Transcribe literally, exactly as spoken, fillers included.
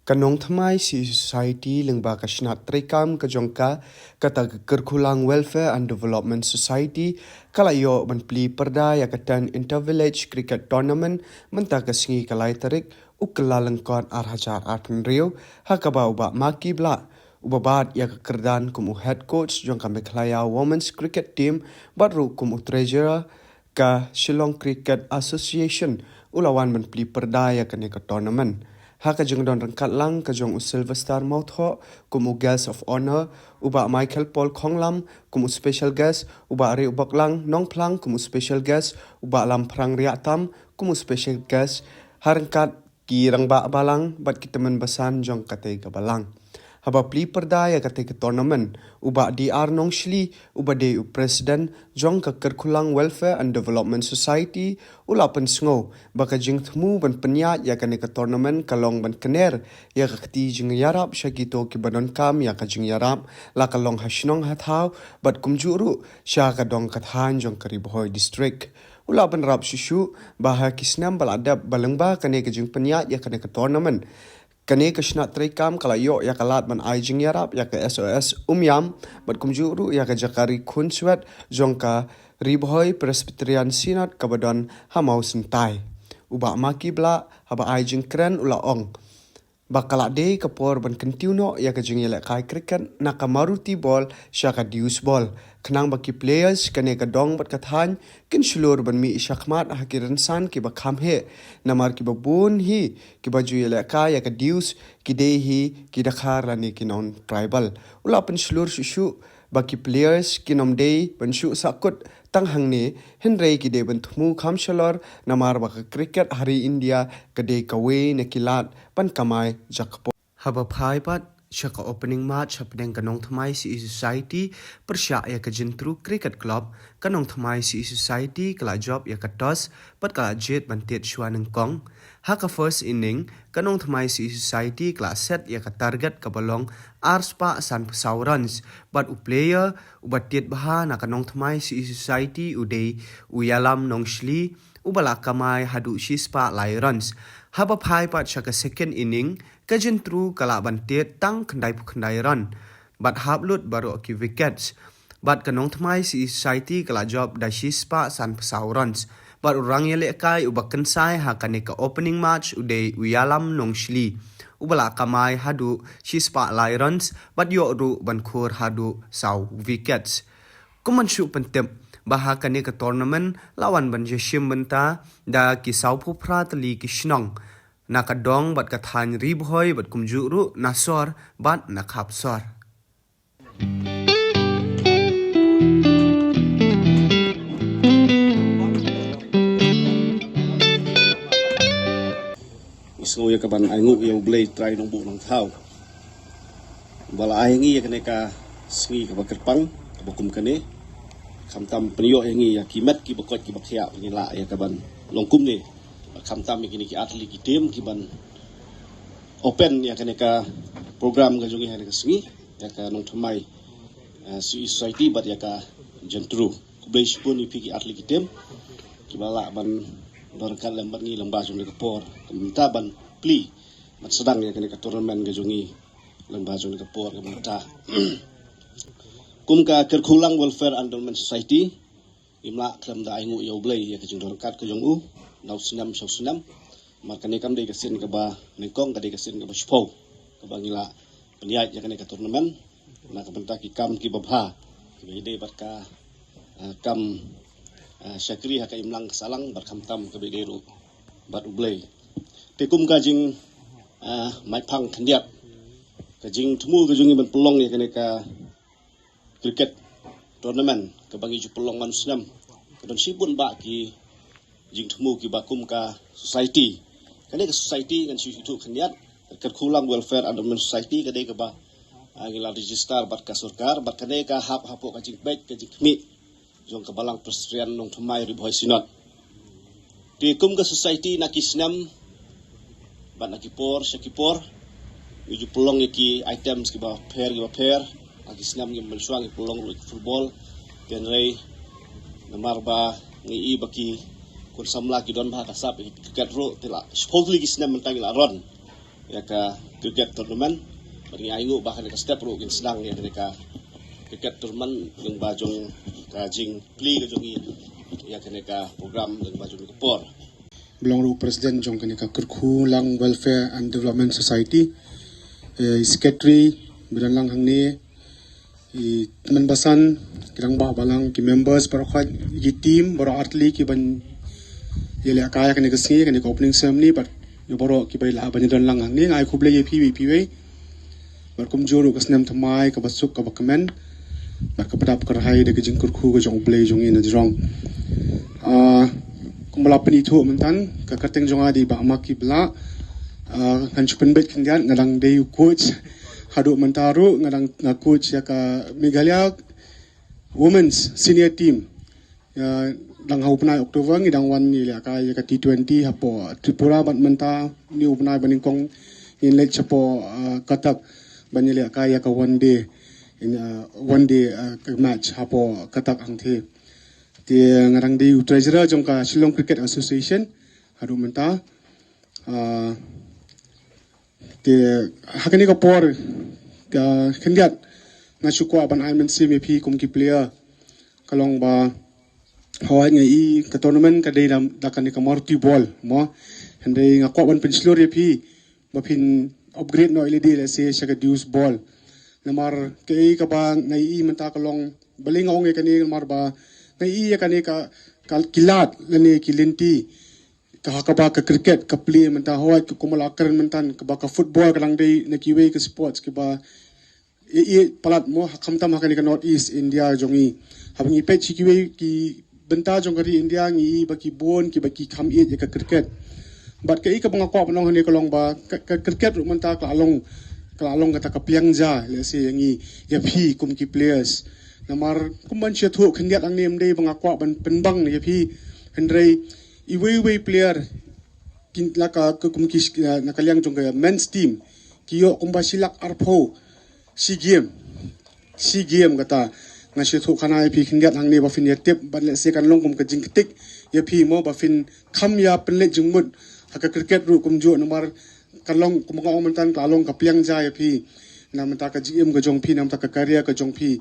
Ka Nongthymmai C E Society lyngba ka shnat treikam ka jong ka, kata ka Kyrkhulang Welfare and Development Society, ka la ïoh ban plie pyrda ïa ka ten Inter Village Cricket Tournament mynta ka sngi ka lai tarik u Kyllalyngkot ar hajar arphew hynriew, ha kaba u Bah Maki Blah, uba bat ïa ka kyrdan kum u head coach jong ka Meghalaya Women's Cricket Team, bad ruh kum u treasurer ka Shillong Cricket Association, u la wan ban plie pyrda ïa kane ka tournament. Ha ka jingdon ryngkat lang ka jong u Sylvester Mawthoh kum u guest of honour, u Bah Michael Paul Khonglam kum u special guest, u Bah Riewboklang Nongphlang kum u special guest, u Bah Lamphrang Riahtam kum u special guest, ha ryngkat ki rangbah balang bad ki tymmen basan jong katei ka balang. Haba plie pyrda ïa katei ka tournament, u Bah D R Nongshli, uba dei u president jong ka Kyrkhulang Welfare and Development Society, u la pynsngew ba ka jingthmu ban pynïaid ïa kane ka tournament ka long ban kner ïa ka kti jingïarap sha kito kiba donkam ïa ka jingïarap, la ka long ha shnong ha thaw bad kumjuh ruh sha ka dong ka thaiñ jong ka Ri Bhoi District. U la bynrap shuh shuh ba ha ki snem ba la dep ba lyngba kane ka jingpynïaid ïa kane ka tournament, kane ka shnat treikam ka la ïoh ïa ka lad ban ai jingïarap ïa ka S O S Umiam, bad kumjuh ruh ïa ka jaka ri khunswet jong ka Ri Bhoi Presbyterian Synod kaba don ha Mawsyntai. U Bah Maki Blah haba ai jingkren u la ong ba ka la dei ka por ban kyntiew noh ïa ka jingïalehkai cricket na ka Maruti ball sha ka Deuce ball, khnang ba ki players kane ka dong bad ka thaiñ kin shlur ban mih shakhmat ha ki rynsan kiba kham heh, namar kiba bun hi kiba ju ïalehkai ïa ka Deuce ki dei hi ki Dkhar lane ki non-tribal. U la pynshlur shuh shuh ba ki players kin ym dei ban shu sahkut tang hangne, hynrei ki dei ban thmu kham shalor, namar ba ka cricket ha ri India ka dei kawei na ki lad ban kamai jakpoh. Haba phai pat sha ka opening match hapdeng ka Nongthymmai C E Society pyrshah ïa ka Jyntru Cricket Club, ka Nongthymmai C E Society ka la jop ïa ka toss bad ka la jied ban tied shuwa nyngkong. Ha ka first inning, ka Nongthymmai C E Society ka la set ïa ka target kaba long ar spah sanphew saw runs, bad u player uba tied bha na ka Nongthymmai C E Society u dei u Ïalam Nongshli, uba la kamai haduh shi spah lai runs. Haba phai pat sha ka second inning, ka Jyntru ka lah ban tied tang khyndaiphew khyndai run bad hap lut baroh ki wickets. Bad ka Nongthymmai C E Society ka la jop da shi spah sanphew saw runs. Bad u rangïalehkai uba kynsai ha kane ka opening match u dei u Ïalam Nongshli, uba la kamai haduh shi spah lai runs bad ïoh ruh ban khur haduh saw wickets. Kum ban shu pyntip ba ha kane ka tournament la wan ban ïashim bynta da ki sawphew phra tylli ki shnong na ka dong bad ka thaiñ Ri Bhoi bad kumjuh ruh na sor bad na khap sor. Ngi sngew ïa ka ban ainguh ïa U Blei Trai Nongbuh Nongthaw ba la ai ngi ïa kane ka sngi kaba kyrpang kaba kum kane. Khamtam pynïoh ïa ngi ïa ki met kiba koit kiba khiah ba ngi lah ïa ka ban long kumne. Khamtam ïa kine ki athlete ki team ki ban open ïa kane ka program ka jong ngi ha kane ka sngi, ïa ka Nongthymmai, eh, C E Society bad ïa ka Jyntru. Khublei shibun ïa phi ki athlete ki team kiba lah ban don ryngkat lem bad ngi lyngba jong kane ka por, ka mynta ban plie ban sdang ïa kane ka tournament ka jong ngi lyngba jong kane ka por ka mynta. Kum ka Kyrkhulang Welfare and Development Society, ngim lah khlem da ainguh ïa U Blei ïa ka jingdon ryngkat ka jong u na u snem sha u snem. Namar kane kam dei ka sien kaba nyngkong, ka dei ka sien kaba shiphew kaba ngi lah pynïaid ïa kane ka tournament na ka bynta ki kam kiba bha kiba ïadei bad ka, ah, kam, ah, shakri ha ka imlang ka sahlang bad khamtam kaba ïadei ruh bad U Blei. Te kum ka jing, ah, maiphang khyndiat, ka jingthmu ka jong ngi ban pynlong ïa kane ka cricket tournament kaba ngi ju pynlong man u snem, ka don shibun bah ki jingthmu kiba kum ka society. Kane ka society ngan shu ïathuh khyndiat, ka Kyrkhulang Welfare and Development Society, ka dei kaba, ah, ngi la register bad ka sorkar, bad kane ka hap hapoh ka jingpeit ka jingkhmih jong ka Balang Presbyterian Nongthymmai Ri Bhoi Synod. Te kum ka society na ki snem bad na ki por sha ki por ngi ju pynlong ïa ki items kiba pher kiba pher. Na ki snem ngi mynshuwa ngi pynlong ruh ïa ki football. Hynrei namar ba ngi i ba ki khun samla ki don bha ka sap ïa ki cricket ruh, te la shiphew tylli ki snem mynta ngi la run ïa ka Cricket tournament. Bad ngi ai nguh ba kane ka step ruh kin sdang ïa kane ka cricket tournament lyngba jong ka jingplie ka jong ngi ïa kane ka program lyngba jong ka por. Ba long ruh president jong kane ka Kyrkhulang Welfare and Development Society, eh, secretary ba don lang hangne, i tymmen basan, ki rangbah balang, ki members baroh, ki team baroh artylli ki ban ïalehkai ïa kane ka sngi, kane ka opening ceremony, bad ïa baroh kiba lah ban ïadon lang hangne. Nga ai khublei ïa phi, ïa phi wei. Bad kumjuh ruh ka snem thymmai kaba suk kaba kmen bad kaba dap kyrhai da ka jingkyrkhu ka jong U Blei jong ngi na jrong. Ah, kumba la pynithuh mynta, ka kyrteng jong nga dei Bah Maki Blah. Ah, ngan shu pynbeit khyndiat, nga dang dei u coach. Haduh mynta ruh nga dang, nga coach ïa ka Meghalaya Women's Senior Team. Ïa, dang ha u bnai October ngi dang wan ïalehkai ïa ka T twenty hapoh Tripura, bad mynta une u bnai ba nyngkong ngin leit shapoh, ah, Cuttack ban ïalehkai ïa ka one day, in, ah, one day, ah, ka match hapoh Cuttack hangtei. Te nga dang dei u treasurer jong ka Shillong Cricket Association haduh mynta. Ah, Te ha kane ka por ka khyndiat nga shu kwah ban ai mynsiem ïa phi kum ki player. Ka long ba hooid nga i ka tournament ka dei da, da kane ka Maruti ball mo. Hynrei nga kwah ban pynshlur ïa phi ba phin upgrade noh ïa lade, let's say, sha ka deuce ball. Namar kaei kaba nga i mynta ka long, balei nga ong ïa kane, namar ba nga i ïa kane ka, ka ki lad lane ki lynti ka ha kaba ka cricket ka plie mynta, hooid ka kumba la kren mynta kaba ka football ka dang dei na kiwei ka sports kiba ïeit palat mo, ha khamtam ha kane ka North East India jong ngi. Haba ngi peit sha kiwei ki bynta jong ka ri India ngi i ba ki bun kiba ki kham ïeit ïa ka cricket. Bad kaei kaba nga kwah ban ong hangne ka long ba ka, ka cricket ruh mynta ka la long, ka la long kata ka pliang ja, let's say, ïa ngi, ïa phi kum ki players. Namar kumban shu ïathuh khyndiat hangne, ym dei ba nga kwah ban pynbang ïa phi, hynrei iwei iwei player kin la ka, ka kum ki, na ka liang jong ka men's team ki ïoh kumba shi lak arphew shi game, shi game kata. Nga shu ïathuh khana ïa phi khyndiat hangne ba phin ïa tip, bad let's say kan long kum ka jingktik ïa phi mo ba phin kham ïa pynleit jingmut ha ka cricket ruh kumjuh, namar kan long kumba nga ong mynta ka la long ka pliang ja ïa phi na mynta ka jingim ka jong phi, na mynta ka career ka jong phi.